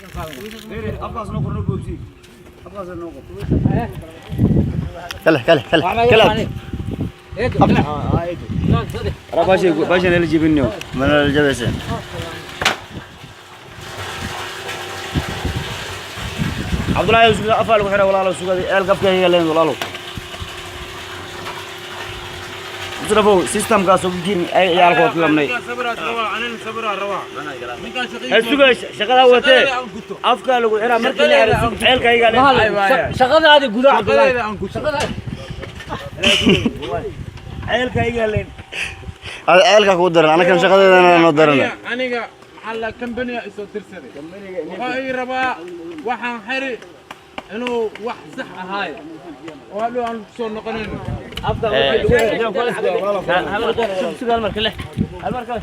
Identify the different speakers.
Speaker 1: Afkaas noo qorno, boobsi. Afkaas noo qor.
Speaker 2: Kale kale kale kale.
Speaker 1: Baasha baasha nala jibinyo.
Speaker 2: Mana la jabaysa?
Speaker 1: Cabdullaahi, suga, afaa lagu xiraa, walaalo, sugaday eelka afka yeeleen, walaalo. Mustafa, systemkaas ugu jirin ay ciyaalkood lamnay. Hay suga, shaqada watee, afka lagu xiraa markii la xiro ceelka iga leen.
Speaker 3: Shaqadaadi gudaa, Cabdullaahi.
Speaker 1: Ceelka iga leen.
Speaker 2: Ceelka kugu daran, anakan shaqadeedana noo daran.
Speaker 4: Aniga maxaa la kambaniga isoo tirsaday, wuxuu ii rabaa waxaan xiri inuu wax sax ahaay oo hadhow aan kusoo noqonayno.
Speaker 1: Afka suga, hal marka leh, hal marka.